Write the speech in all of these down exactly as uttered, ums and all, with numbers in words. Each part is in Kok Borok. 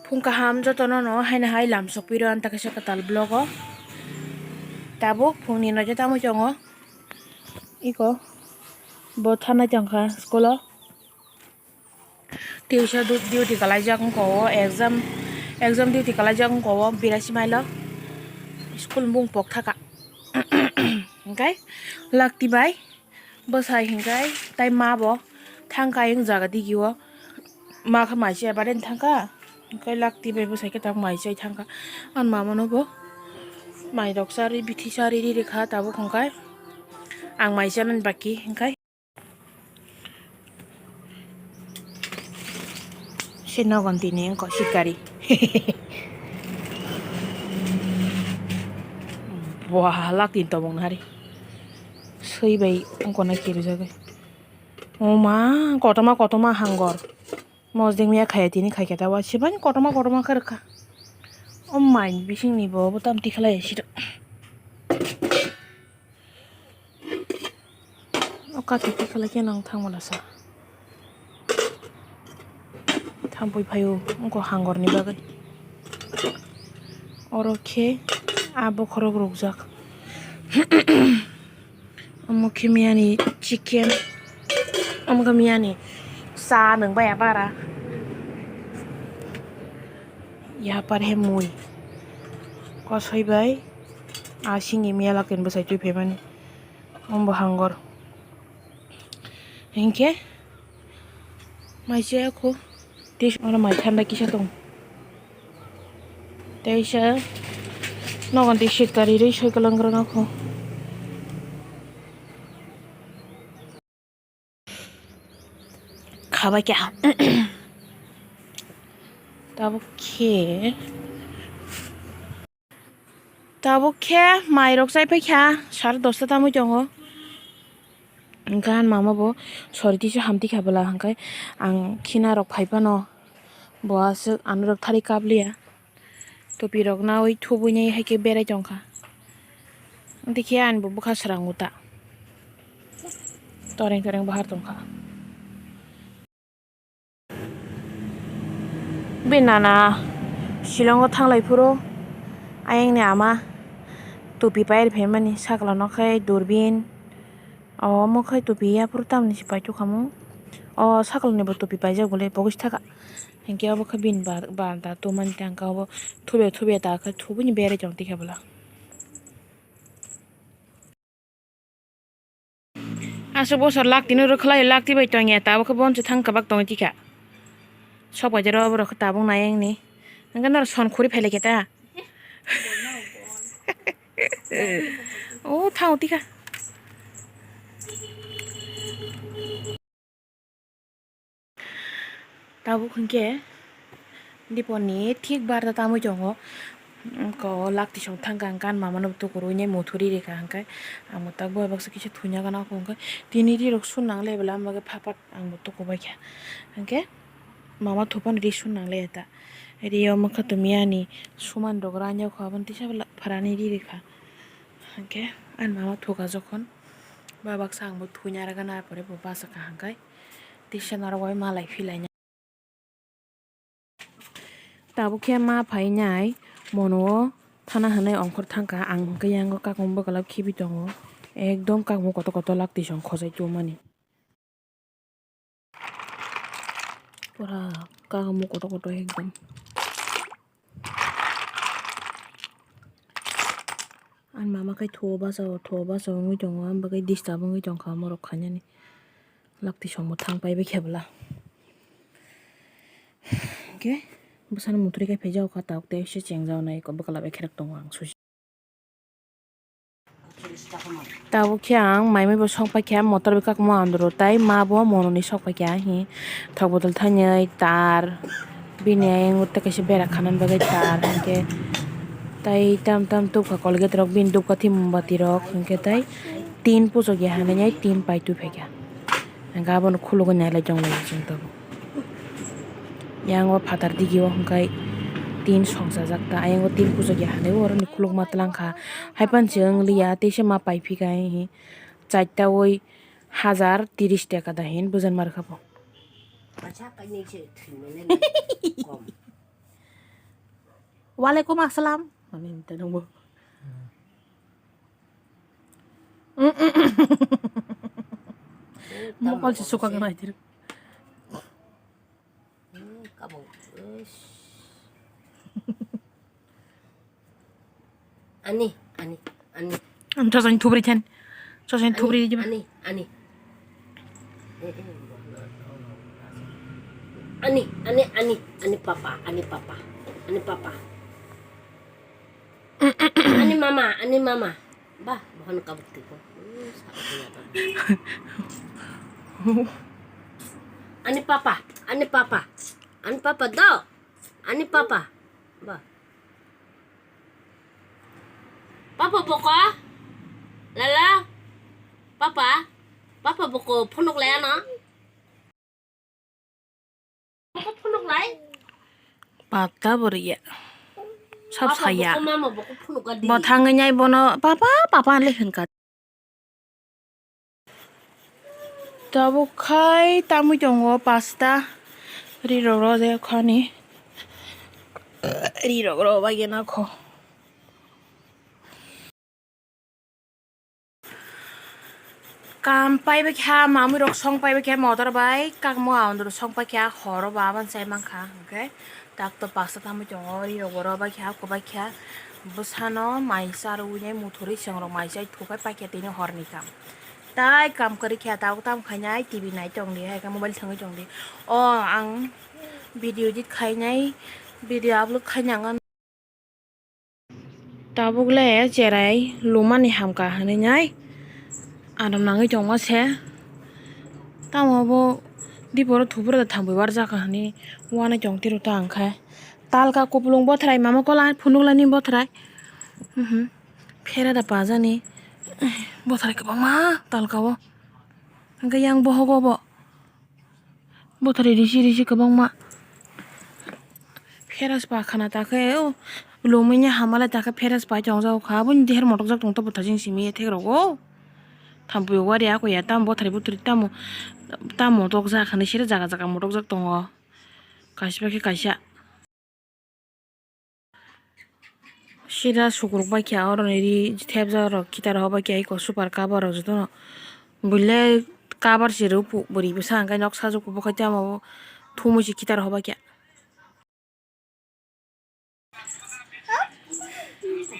Phung kaham jotono no haino hai lam sokphi rw ang ta kaisa kwtal vlog o. Tabuk phungni nojo tamo tongo. Iko bo thanai tongkha school o. Tuition du-, duty kalaijak wngkha o exam, exam duty kalaijak wngkha o birasi mailo. School bung pok thaka. Hingkai lakti bai. Bwsai hingkai tai ma bo thangkha ayang jaga digi o. Ma khe mai se baren thangkha. Hingkai lakti bai bwsai khe tabuk mai chai thangkha. Ang mama no bo mai rok charwi bithi charwi ri rikha tabuk hingkai. Ang mai chanani baki hingkai. Se nogon tini wngkha sikari. Buah, lak tin tobong nari. Sui bai wngkha na kiri jagai. O ma, kotorma kotorma hangor. Mosdeng miya khaya tini khaikhe ta wa sibani kotorma kotorma khe rwkha. O mai bisingni bo bo tam tikhlai sida. O kati tikhlai khe nang thang mala sa. Thangpui phaio wngkha hangorni bagwi. Oro khe a bokhorok rukjak. Omo khe miyani chicken. Omo khe miyani sa nwng baya bara. Yapar he mui. Kosoi bai. A singni miya lakin bwsai twi phaimani. Omo bo hangor. Hinkhe mai chaya kho. Tei oro mai thanda kisa tong. Teisa nogon tei sitkari rwi soi kwlwng kwlwng kho. Khabai kha. Tabuk khe. Tabuk khe mairok chaipai kha, sare dosta tamwi tongo. Hwnkhe ani mama bo sori tisa hamtwi kha bwla, hwnkhe ang khina rok phai phano bo aswk ano rok thari kap liya. Topi rok nawi thubui nai hai khe berai tongkha. Tei khe ani bo bwkha srango ta toreng toreng bahar tongkha. Bini nana Shillong o thanglai phuru ayang ni ama topi pai rw phaimani, sakla no khe durbin, omo khe topi yaphuru tamni se paithok kha mo. O sakla ni bo topi paijak bwle pogos thaka, hinkhe obo khe bini ba-, banda tumani tangka obo thubya thubya ta khe thubui ni berai tong tikha bwla. Aswk bosor lak tini rwkhlai lak twi bai tongya, tabuk khe bonsi thang kwbak tongwi tikha. Sok bai jora borok khe tabuk nai wngni. Hwnkhe norok son khuri phai laikha ta. O thang tikha. Tabuk hinkhe diponi thik barda tamwi tongo. Ko lak tisong thangkha, hwnkhe ani mama no tukurwi nai muthuri rikha, hwnkhe ang bo tak boya baksa kisa thuina gana kho, hwnkhe tini ri rok sun nang le bwla, ang bagwi phapat ang bo tukubaikha, hwnkhe mama thupano ri sun nang le ta, ri o mwkha tumi ani suman rok ranya kho, aboni tisa pharani ri rikha, hwnkhe ani mama thuka jokhon ba baksa ang bo thuina rwgana, pore bo bachakha, hwnkhe tisa narwk bai malai philaina. Tabuk khe ma phainai mono o thana hwnwi ongkhor thangkha, ang hwnkhe yango kakung bwkhalap khibi tongo, ekdom kakung kotor kotor lak twi song khojai tubumani. Pura kakung kotor kotor ekdom. Ani mama khe thuo bachao, thuo bachao wngwi tongo, ang bagwi disturb wngwi tongkha morok khainani. Lak twi songbo thang pai bai khe bwla. Hwnkhe bwsano muthuri khe phaijao kha, tabuk tei se chengjao nai, bwkhalap ekherek tongo ang susi. Tabuk khe ang mai mai bo sok paikha, motor bai kakma andro, tai ma bo mononi sok paikha, hi thok bodol thangnai tar. Bini ayang o tei kaisa bera khanani bagwi tar, hinkhe tai tam tam tubkha Colgate rok, bini dubkha thwi mombati rok, hinkhe tai tin puchukya hinwi tin pai tubuphaikha, hinkhe abono khulugwi nailai tonglai chwng tabuk. Yang o phatar digi o hinkhe tin songchajak ta, ayang o tin puchukya hinwi oroni khulukma twlangkha, haiphano chwng liya teisa ma paiphikha, hihi charta oi hajar tiris taka da hin bujan markha bo. Kaisa kainwi se thwimani kom. Walaikum assalam. Ani ta nungbo. Mokol si sukak nai tir. Hmm, kabung. Ish. Ani, ani, ani. Ang chasani thubri chan. Chasani thubri di. Ani, ani. Ani, ani, ani, ani papa, ani papa, ani papa. Ani mama, ani mama. Bah, bohan kabuk tiko. Hmm, sakit ya, bah. Ani papa, ani papa, ani papa do, ani papa, bah. Papa boko, lala, papa, papa boko phunuk laya no. Patta boriya. Sab saya. Bo thangwi nai bono papa, papa le hinka. Tabuk khai tamwi tongo pasta. Ri rok ro de khani. Ri rok ro ba gena kho. Kam paibai kha, mamui rok song paibai kha, motor bai kakmo aondoro song pai kha, horo ba abani chai mankha, hwnkhe tak to pasta tamui tongo, ri rok bo rw bai kha, kubai kha, bwsano mai cha rwui nai muthurwi chwng rok mai chai thupai pai kha tini horni kam. Tai kam kwrwi kha, tabuk tamo khainai T V nai tongdi, hai khe mobile thwngwi tongdi. O ang video edit khainai, video upload khainai ang. Tabuk le cherai lumani hamkha hinwi nai aram nangwi tongma se. Tamo bo diporo thubura da thangwi barjak hinwi uanai tong tiro ta hwnkhe. Talka kupulung bothrai mama kola phunukla ni bothrai. Mhm. Phera da pajani bothrai kwbangma talka o. Hwnkhe yang bohogo bo. Bothari risi risi kwbangma. Pheras pa khana ta khe, o, lumui ni hamale ta khe pheras pai tong jak kha. Aboni deher motok jak tong to bwtha jing simi thek rogo. Thampui wari ako ya, tamo bothari buturi tamo, tamo motok jak hinwi sere jaga jaga motok jak tongo. Kaisa khe kaisa. Sida sukruk bai kha, oro ni ri thepjak rok, kitar rok bai kha, eko super cover rok jotono. Buile cover se rw phu, bwrwi bwsa hwnkhe nok sajwk bo khai tamo thumui se kitar rok bai kha.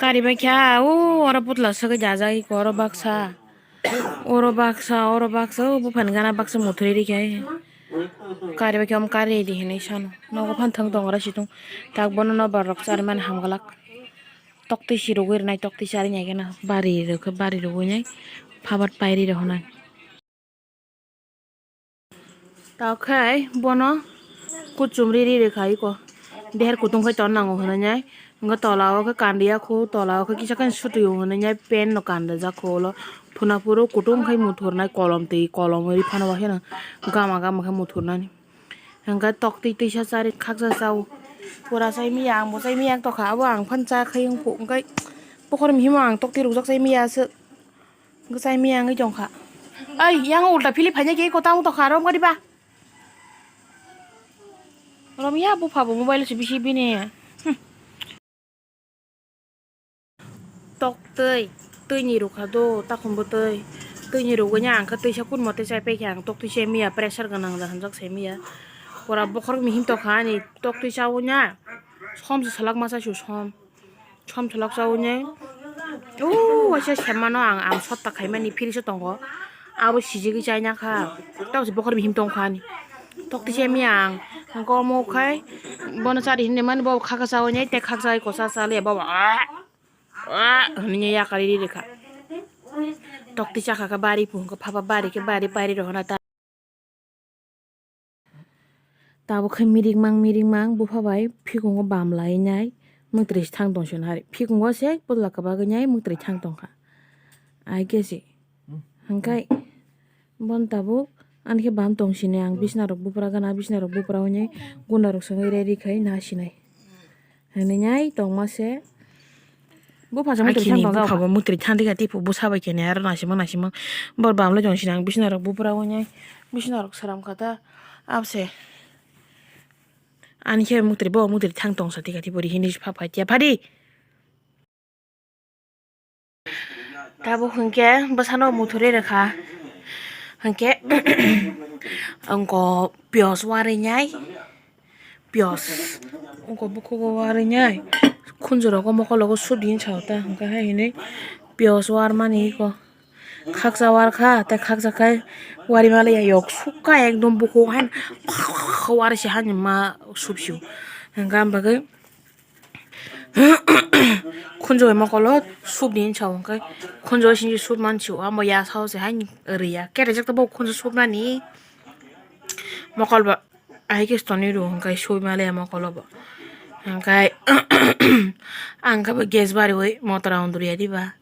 Kari bai kha, o oro putla swgwi dajak eko oro baksa. Oro baksa, oro baksa, o buphani gana baksa muthuri rikha. Kari bai khe omo kari di hinwi sano. Nogo phan thang tongo oro situng. Tak bono no borok charmani hamglak. Toktwi si rwgwi rwnai, toktwi charwi nai gana. Bari rwkhe bari rwgwi nai. Phabar pairi rw hwnai. Tok khai bono kuchum riri rikha iko. Deher kutung khai ton nango hinwi nai. Hwnkhe tola o khe kandiya khu, tola o khe kisa khe sutwi o hinwi nai pen no kandijak khu ulo. Phunapuro kutung khai muthurnai kolom twi kolom ri phano ba kheno gama gama khe muthurnani. Hwnkhe toktwi twisa chari khaksa chao. Pura chai miya ang bo chai miya ang tokha abo ang phan cha khai wngkha hwnkhe bokhorok mihimo ang toktwi rwjak chai miya aswk. Hwnkhe chai miya wngwi tongkha. Ai yang ulta philip phainai khe iko tamo tokha aro wngkha diba. Romya bupha bo mobile se bisi bini. Hmm. Tok twi, twi ni rukha do, takhum bo twi. Twi ni rugwi nya ang khe twisa kun mote chai pai khe ang tok twi se miya pressure gwnang da hwnjak se miya. Pura bokhorok mihim tokha ani tok twi chawi nya. Som se salak ma chai su som. Som salak chawi nya. O waisa semmano ang, ang sotta khaimani phiri se tongo. Abo sijigwi chaina kha. Tamo se bokhorok mihim tong kha ani. Tok twi se miya ang. Gomo khai bono chari hinwi mani bo khaksa chawi nya tei khaksa kosa chali bo. Ah! Ah, hwnwi yakari ri rikha. Tokti chakha khe bari phung khe phaba bari khe bari pairi rohona ta. Tabuk khe mirik mang mirik mang bupha bai phikungo bam lai nai mwtri thang tong sini hari. Phikungo se podla kwbagwi nai mwtri thang tong kha. Ai khe se. Hwnkhe. Bon tabuk, ani khe bam tong sini ang, bisna rok bupra gana, bisna rok bupra hwnwi gunda rok swngwi ready khai na sinai. Hwnwi nai tongma se. Bupha se mwtri thang tong bupha bo mwtri thang dikha, tipo bwsa bai khe nai aro naisima naisima. Bor bam le tong sini ang, bisna rok bupra hwnwi, bisna rok sram kha ta, abo se. Ani khe muktrwi bo muktrwi thang tong sa thika thibori hini pha phai tiya phadi. Tabuk hwnkhe bwsano muthuri rwkha. Hwnkhe wngko piyos warwi nai. Piyos wngko bukhugo warwi nai. Khunjwrogo mokologo sudi hinsa ta hwnkhe hai hinwi piyos warmani eko. Khaksa warkha tei khaksa khai wari maliya yok sukha ekdom bukhuk haino warwi se haino ma supsio. Hwnkhe am bagwi khunjwui mokolo supni hinsa hwnkhe khunjwui sinji sup mansio amo ya sao se haino riya kere jak tabuk khunju supnani mokol ba. Ahai khe stonwi rw hwnkhe swi maliya mokolo bo. Hwnkhe ang khe bo gas bariwi motor o unduriya diba.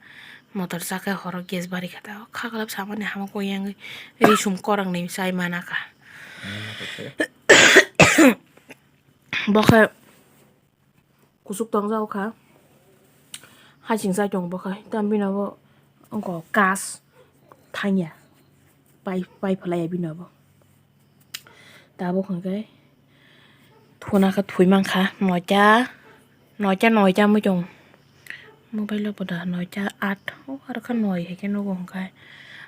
Motor chakhe horo gas bari kha ta. Khaklap samani hama koi yang ri sum korang ni chai mana kha. Bo khe kuchuk tong jak kha. Hasing chai tongo bo khe. Tam bini bo wngkha kas thangya. Pai, pai phalaya bini bo. Tabuk hwnkhe thuna khe thwi mankha noita, noita, noita mui tongo. Mobile o bo da noita at, o aro khe noi hai khe nugo hwnkhe.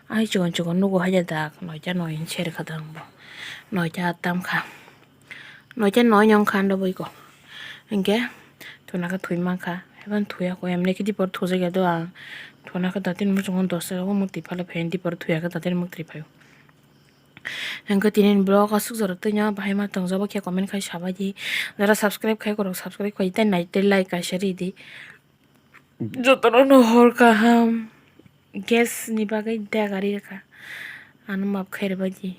Ai chikon chikon nugo hai da dak noita noi hinwi se rwkha da ang bo. Noita at tam kha. Noita noi nong kha ando boiko. Hwnkhe thuna khe thwi mankha. Haibano thwiya kho, emni khe dipor thujakya do ang. Thuna khe datini muchungo dos taka o mukti phalwi phaio, dipor thwiya khe datini mukti phaio. Hwnkhe tini ni vlog aswk jora twino bahai ma tongjak khe comment khai sabaidi. Jara subscribe khai khorok subscribe khai tei nai tei like kaisa ridi. Jotono no hor kaham gas ni bagwi dagari rwkha. Ano map khai rwbaidi.